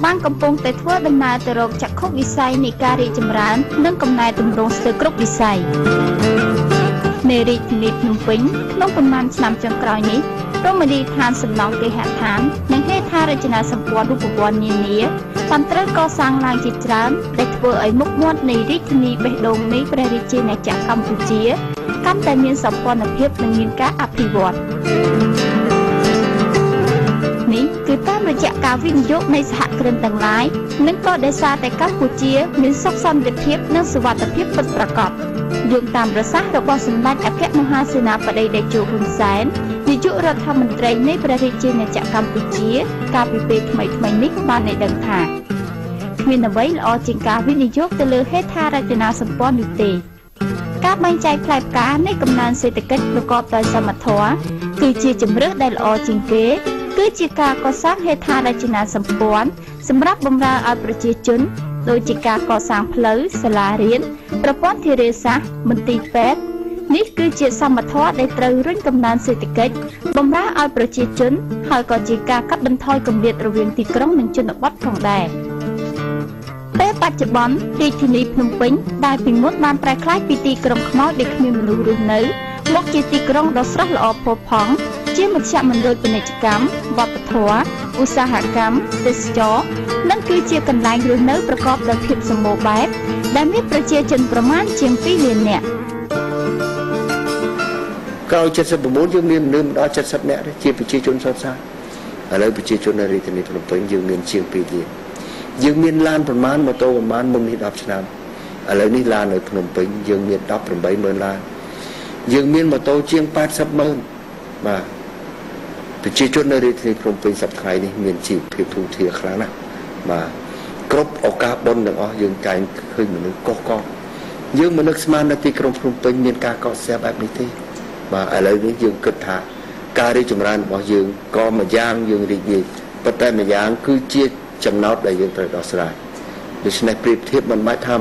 បានកំពុងតែធ្វើដំណើរទៅរកចក្ខុវិស័យនៃការរីកចម្រើននិងកំណែទម្រង់ស្ទើរគ្រប់វិស័យនៃរាជធានីភ្នំពេញក្នុងប៉ុន្មានឆ្នាំចុងក្រោយនេះរមណីយដ្ឋានសំណង់គេហដ្ឋាននិងហេដ្ឋារចនាសម្ព័ន្ធរូបវន្តនានាបានត្រូវកសាងឡើងជាច្រើនដែលធ្វើឲ្យមុខមាត់នៃរាជធានីបេះដូងនៃព្រះរាជាណាចក្រកម្ពុជាកាន់តែមានសោភ័ណភាពនិងមានការអភិវឌ្ឍនេះគឺតាមរយៈការវិនិយោគនៃសហគ្រិនទាំងឡាយនិងក៏ដោយសារតែកម្ពុជាមានសុខសន្តិភាពនិងសុវត្ថិភាពពិតប្រាកដយោងតាមប្រសាសន៍របស់សម្ដេចអគ្គមហាសេនាបតីតេជោហ៊ុនសែននាយករដ្ឋមន្ត្រីនៃព្រះរាជាណាចក្រកម្ពុជាកាលពីពេលថ្មីៗនេះបានឲ្យដឹងថាគ្មានអ្វីល្អជាងការវិនិយោគទៅលើហេដ្ឋារចនាសម្ព័ន្ធនោះទេការបែងចែកផ្លែផ្កានៃកំណើនសេដ្ឋកិច្ចប្រកបដោយសមធម៌គឺជាជម្រើសដែលល្អជាងគេគឺជាការកសាងហេដ្ឋារចនាសម្ព័ន្ធសម្រាប់បម្រើឲ្យប្រជាជនដូចជាការកសាងផ្លូវសាលារៀនប្រព័ន្ធធារាសាស្ត្រមន្ទីរពេទ្យនេះគឺជាសមធម៌ដែលត្រូវរុញកំណើនសេដ្ឋកិច្ចបម្រើឲ្យប្រជាជនហើយក៏ជាការកាត់បន្ថយគម្លាតរវាងទីក្រុងនិងជនបទផងដែរពេលបច្ចុប្បន្នរាជធានីភ្នំពេញដែលពីមុនបានប្រែក្លាយពីទីក្រុងខ្មោចដែលគ្មានមនុស្សរស់នៅមកជាទីក្រុងដ៏ស្រស់ល្អផូរផង់ជាមជ្ឈមណ្ឌលពាណិជ្ជកម្មវប្បធម៌ឧស្សាហកម្មទេសចរណ៍និងគឺជាកន្លែងរស់នៅប្រកបដោយភាពសម្បូរបែបដែលមានប្រជាជនប្រមាណជាង2លាននាក់ក្រោយ79យើងមានមនុស្សមិនដល់70នាក់ទេជាប្រជាជនសុទ្ធសាធឥឡូវប្រជាជននៅរាជធានីភ្នំពេញយើងមានជាង2លានយើងមានឡានប្រមាណម៉ូតូប្រមាណមុននេះ10ឆ្នាំឥឡូវនេះឡាននៅភ្នំពេញយើងមាន180,000ឡានយើងមានម៉ូតូជាង80,000បាទប្រជាជននៅរាជធានីភ្នំពេញសប្តាហ៍នេះមានជីវភាពធូរធារខ្លាំងណាស់បាទគ្រប់ឱកាសបុណ្យទាំងអស់យើងតែងឃើញមនុស្សកុះកយើងមិននឹកស្មាននៅទីក្រុងភ្នំពេញមានការកកស្ទះបែបនេះទេបាទឥឡូវនេះយើងគិតថាការរីកចម្រើនរបស់យើងក៏មួយយ៉ាងយើងរីករាយប៉ុន្តែមួយយ៉ាងគឺជាចំណោទដែលយើងត្រូវដោះស្រាយដូច្នេះប្រៀបធៀបមិនបាច់ថា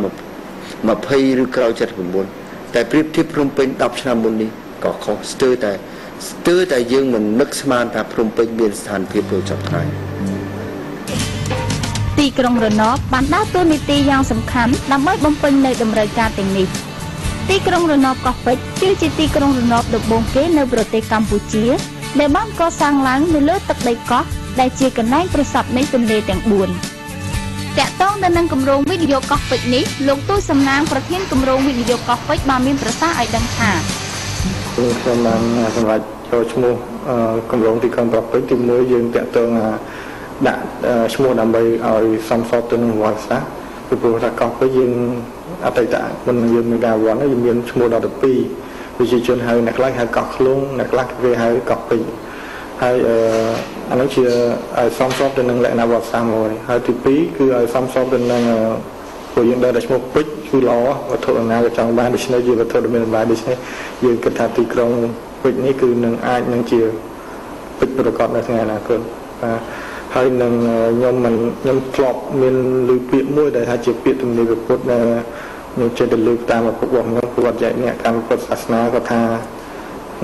20ឬក្រោយ79តែប្រៀបធៀបភ្នំពេញ10ឆ្នាំមុននេះក៏ខុសស្ទើរតែយើងមិននឹកស្មានថាភ្នំពេញមានស្ថានភាពដូចសព្វថ្ងៃទីក្រុងរណបបានដើរតួនាទីយ៉ាងសំខាន់ដើម្បីបំពេញនូវតម្រូវការទាំងនេះទីក្រុងរណបកោះពេជ្រគឺជាទីក្រុងរណបដំបូងគេនៅប្រទេសកម្ពុជាដែលបានកសាងឡើងនៅលើទឹកដីកោះដែលជាកន្លែងប្រសព្វនៃទន្លេទាំង4តាក់ទងទៅនឹងគម្រោងវិនិយោគកោះពេជ្រនេះលោកទូចសំណាងប្រធានគម្រោងវិនិយោគកោះពេជ្របានមានប្រសាសន៍ឲ្យដឹងថាខ្ញុំបានសម្រេចចូលឈ្មោះគម្រោងទីក្រុងកោះពេជ្រទី1យើងតាក់ទងដាក់ឈ្មោះដើម្បីឲ្យសមស្របទៅនឹងវត្តសាស្ត្រពីព្រោះថាកោះពេជ្រយើងអតីតមុនយើងមានការវត្តយើងមានឈ្មោះដល់ទៅ2ប្រជាជនហៅអ្នកខ្លះហៅកោះឃ្លុងអ្នកខ្លះគេហៅកោះពេជ្រហើយអានោះជាឲ្យសមស្របទៅនឹងលក្ខណៈវត្តសាស្ត្រមួយហើយទី2គឺឲ្យសមស្របទៅនឹងព្រោះយើងដឹងតែឈ្មោះពេជ្រគឺល្អវត្ថុណាក៏ចង់បានដូច្នេះជាវត្ថុដែលមានតម្លៃដូច្នេះយើងគិតថាទីក្រុងពេជ្រនេះគឺនឹងអាចនឹងជាពេជ្រប្រកបនៅថ្ងៃអនាគតបាទហើយនឹងខ្ញុំធ្លាប់មានលើពាក្យមួយដែលថាជាពាក្យទំនាយពុទ្ធដែលខ្ញុំចេះតែលើកតាមឪពុករបស់ខ្ញុំគាត់ចែកអ្នកកម្មពុទ្ធសាសនាគាត់ថា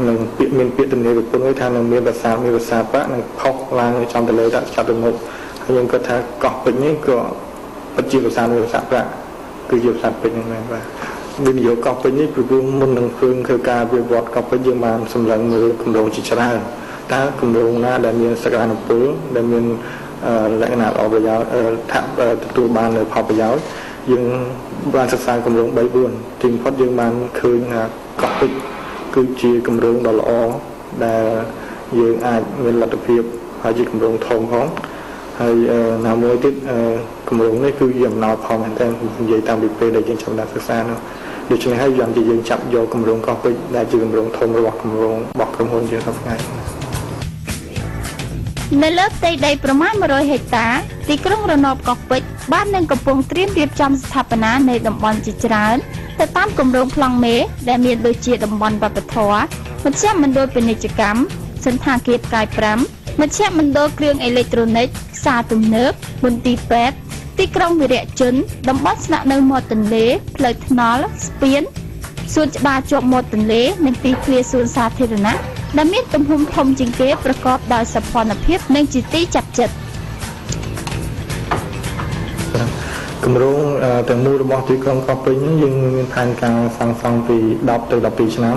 នឹងពាក្យមានពាក្យទំនាយពុទ្ធមួយថានឹងមានភាសាមានភាសាបៈនឹងផុសឡើងចំទៅលើដាក់ចាប់ទៅមុខហើយខ្ញុំគាត់ថាកោះពេជ្រនេះក៏ពិតជាភាសាមានភាសាបៈគឺជាភាសាពេជ្រហ្នឹងមែនបាទវិនិយោគកោះពេជ្រនេះព្រោះមុននឹងធ្វើការវិវត្តកោះពេជ្រយើងបានសម្លឹងមើលគម្រោងជាច្រើនតើគម្រោងណាដែលមានសក្តានុពលដែលមានលក្ខណៈល្អប្រយោជន៍ថាទទួលបាននៅផលប្រយោជន៍យើងបានសិក្សាគម្រោង3 4ទីបំផុតយើងបានឃើញថាកោះពេជ្រគឺជាគម្រោងដ៏ល្អដែលយើងអាចមានលទ្ធភាពហើយជាគម្រោងធំផងហើយណាមួយទៀតគម្រោងនេះគឺជាអំណោយផលមែនទែននិយាយតាមពីពេលដែលយើងចាប់ដាក់សិក្សានោះដូច្នេះហើយយ៉ាងជាយើងចាប់យកគម្រោងកោះពេជ្រដែលជាគម្រោងធំរបស់គម្រោងរបស់ក្រុមហ៊ុនយើងសប្តាហ៍ថ្ងៃនៅលើផ្ទៃដីប្រមាណ100ហិកតាទីក្រុងរណបកោះពេជ្របាននឹងកំពុងត្រៀមរៀបចំស្ថាបនានៃតំបន់ជាច្រើនទៅតាមគម្រោងប្លង់មេដែលមានដូចជាតំបន់វប្បធម៌មជ្ឈមណ្ឌលពាណិជ្ជកម្មសណ្ឋាគារផ្កាយ5មជ្ឈមណ្ឌលគ្រឿងអេឡិចត្រូនិកផ្សារទំនើបមន្ទីរពេទ្យទីក្រុងវីរៈជនតំបន់ស្នាក់នៅមាត់ទន្លេផ្លូវថ្នល់ស្ពានសួនច្បារជាប់មាត់ទន្លេនិងទីធ្លាសួនសាធារណៈដែលមានទំហំធំជាងគេប្រកបដោយសោភ័ណភាពនិងជាទីចាប់ចិត្ត។ គម្រោងទាំងមូលរបស់ទីក្រុងកោះពេជ្រនេះយើងមានផែនការសាងសង់ពី10ទៅ12ឆ្នាំ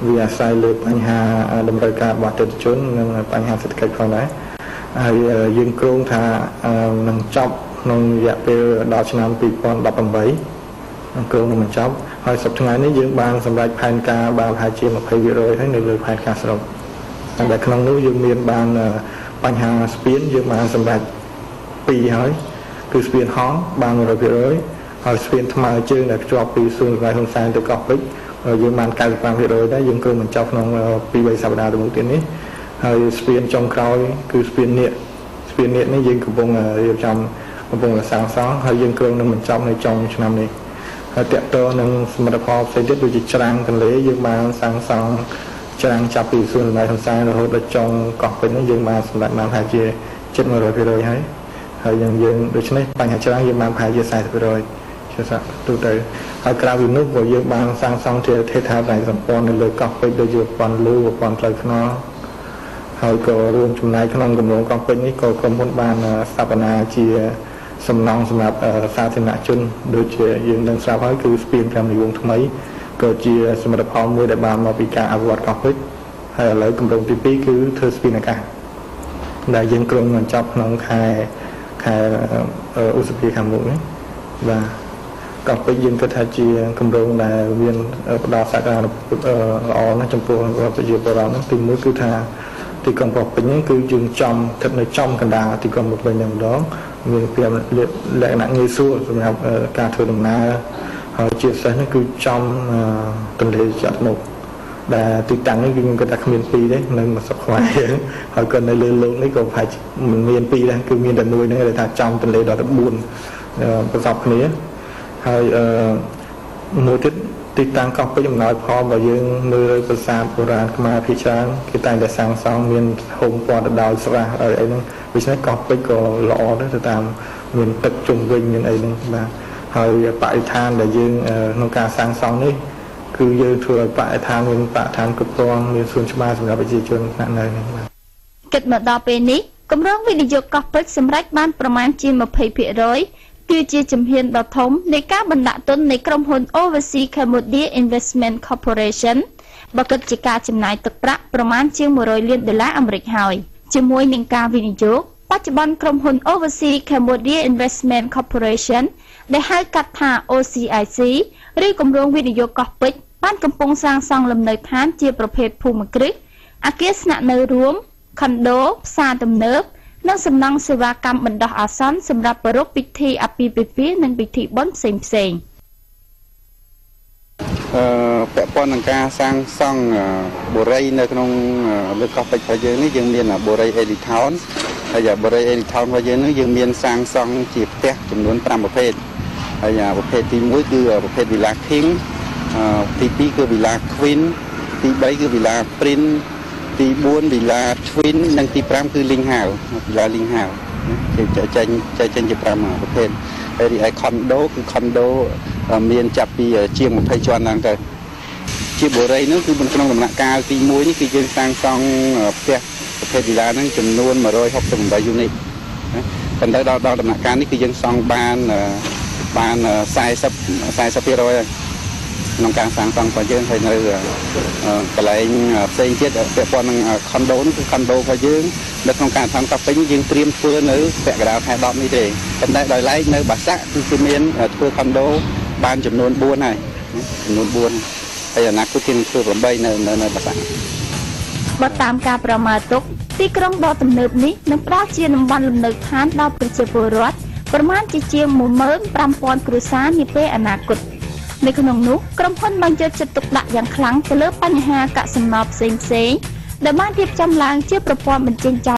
វាអាស្រ័យលើបញ្ហាតម្រូវការរបស់អតិថិជននិងបញ្ហាសេដ្ឋកិច្ចផងដែរហើយយើងគ្រោងថានឹងចប់ក្នុងរយៈពេលដល់ឆ្នាំ2018គ្រោងនឹងបញ្ចប់ហើយសប្តាហ៍នេះយើងបានសម្រេចផែនការបានប្រហែលជា20%ហើយនៅលើផែនការសរុបតែក្នុងនោះយើងមានបានបញ្ហាស្ពានយើងបានសម្រេច2ហើយគឺស្ពានហោះបាន100%ហើយស្ពានថ្មើរជើងដែលភ្ជាប់ពីសួនសម្ដេចហ៊ុនសែនទៅកោះពេជ្រយើងបាន95%ដែរយើងគ្រោងបញ្ចប់ក្នុង2-3សប្តាហ៍ទៅមុខទៀតនេះហើយស្ពានចុងក្រោយគឺស្ពាននាគស្ពាននាគនេះយើងកំពុងរៀបចំកំពុងសាងសង់ហើយយើងគ្រោងនឹងបញ្ចប់នៅចុងឆ្នាំនេះហើយតកតនឹងសមិទ្ធផលផ្សេងទៀតដូចជាច្រាំងទន្លេយើងបានសាងសង់ច្រាំងចាប់ពីសួនសម្ដេចហ៊ុនសែនរហូតដល់ចុងកោះពេជ្រនេះយើងបានសម្រេចបានប្រហែលជាជិត100%ហើយហើយយើងដូច្នេះបញ្ហាច្រាំងយើងបានប្រហែលជា40%ជាសទូទៅហើយក្រៅពីនោះក៏យើងបានសាងសង់ជាហេដ្ឋារចនាសម្ព័ន្ធនៅលើកោះពេជ្រដូចជាប្រព័ន្ធលូប្រព័ន្ធផ្លូវថ្នល់ហើយក៏រួមចំណែកក្នុងគម្រោងកោះពេជ្រនេះក៏ក្រុមហ៊ុនបានស្ថាបនាជាសំណង់សម្រាប់សាធារណជនដូចជាយើងដឹងស្រាប់ហើយគឺស្ពាន5និវងថ្មីក៏ជាសមិទ្ធផលមួយដែលបានមកពីការអភិវឌ្ឍកោះពេជ្រហើយឥឡូវគម្រោងទី2គឺធ្វើស្ពានអាកាសដែលយើងគ្រោងនឹងចប់ក្នុងខែឧសភាខាងមុខនេះបាទកោះពេជ្រយើងគិតថាជាគម្រោងដែលមានផ្ដល់សក្តានុពលល្អណាស់ចំពោះប្រជាពលរដ្ឋហ្នឹងទីមួយគឺថាទីក្រុងកោះពេជ្រនេះគឺយើងចំស្ថិតនៅចំកណ្ដាលទីក្រុងកោះពេជ្រតែម្ដងមានភាពលក្ខណៈងាយស្រួលសម្រាប់ការធ្វើដំណើរហើយជាពិសេសនេះគឺចំទន្លេចតុមុខដែលទីតាំងនេះគឺខ្ញុំគិតថាគ្មានពីរទេនៅមួយស្រុកខ្មែរយើងហើយក៏នៅលើលោកនេះក៏ប្រហែលមិនមានពីរដែរគឺមានតែមួយហ្នឹងដែលថាចំទន្លេដល់ទៅ4ប្រសពគ្នាហើយមួយទៀតទីតាំងកោះពេជ្រអំណោយផលបើយើងមើលប្រាសាទបុរាណខ្មែរភាគច្រើនគេតែងតែសាងសង់មានហូមព័ទ្ធទៅដោយស្រះដោយអីហ្នឹងដូច្នេះកោះពេជ្រក៏ល្អដែរទៅតាមមានទឹកជុំវិញមានអីហ្នឹងបាទហើយបរិស្ថានដែលយើងក្នុងការសាងសង់នេះគឺយើងធ្វើឲ្យបរិស្ថានមានបរិស្ថានគ្រប់គ្រាន់មានសួនច្បារសម្រាប់ប្រជាជនស្នាក់នៅហ្នឹងបាទគិតមកដល់ពេលនេះគម្រោងវិនិយោគកោះពេជ្រសម្រេចបានប្រមាណជា20%គឺជាជំហានដ៏ធំនៃការបណ្ដាក់ទុននៃក្រុមហ៊ុន Overseas Cambodia Investment Corporation បើគិតជាការចំណាយទឹកប្រាក់ប្រមាណជាង100លានដុល្លារអាមេរិកហើយជាមួយនឹងការវិនិយោគបច្ចុប្បន្នក្រុមហ៊ុន Overseas Cambodia Investment Corporation ដែលហៅកាត់ថា OCIC ឬគម្រោងវិនិយោគកោះពេជ្របានកំពុងសាងសង់លំនៅឋានជាប្រភេទភូមិគ្រឹះអគារស្នាក់នៅរួមខុនដូផ្សារទំនើបនិងសំណង់សេវាកម្មបណ្ដោះអាសន្នសម្រាប់ប្រារព្ធពិធីអាពាហ៍ពិពាហ៍និងពិធីបុណ្យផ្សេងៗពាក់ព័ន្ធនឹងការសាងសង់បុរីនៅក្នុងលើកោះពេជ្ររបស់យើងនេះយើងមានបុរីអេលីថោនហើយបុរីអេលីថោនរបស់យើងនេះយើងមានសាងសង់ជាផ្ទះចំនួន5ប្រភេទហើយប្រភេទទី1គឺប្រភេទ Villa King ទី2គឺ Villa Queen ទី3គឺ Villa Prince ទី4 Villa Twin និងទី5គឺ Ling House Villa Ling House គេចែកចេញជា5ប្រភេទហើយរីឯ condo គឺ condo មានចាប់ពីជាង20ជាន់ឡើងទៅជាបុរីនោះគឺក្នុងដំណាក់កាលទី1នេះគឺយើងសាងសង់ផ្ទះប្រភេទ Villa ហ្នឹងចំនួន168 unit ណាប៉ុន្តែដល់ដំណាក់កាលនេះគឺយើងសង់បាន40%ហើយក្នុងការសាងសង់របស់យើងហើយនៅកន្លែងផ្សេងទៀតពាក់ព័ន្ធនឹងខុនដូនោះគឺខុនដូរបស់យើងនៅក្នុងការធ្វើកោះពេជ្រយើងត្រៀមធ្វើនៅពាក់កណ្ដាលខែ10នេះទេប៉ុន្តែដោយឡែកនៅបាសាក់គឺគេមានធ្វើខុនដូបានចំនួន4ហើយចំនួន4ហើយអនាគតគេនឹងធ្វើ8នៅបាសាក់បើតាមការប្រមាណទុកទីក្រុងដ៏ទំនើបនេះនឹងផ្ដល់ជាតំបន់លំនៅឋានដល់ប្រជាពលរដ្ឋប្រមាណជាជាង15000គ្រួសារនាពេលអនាគតនៅក្នុងនោះក្រុមហ៊ុនបានយកចិត្តទុកដាក់យ៉ាងខ្លាំងទៅលើបញ្ហាកាកសំណល់ផ្សេងៗដែលបានរៀបចំឡើងជាប្រព័ន្ធបញ្ចេញចោល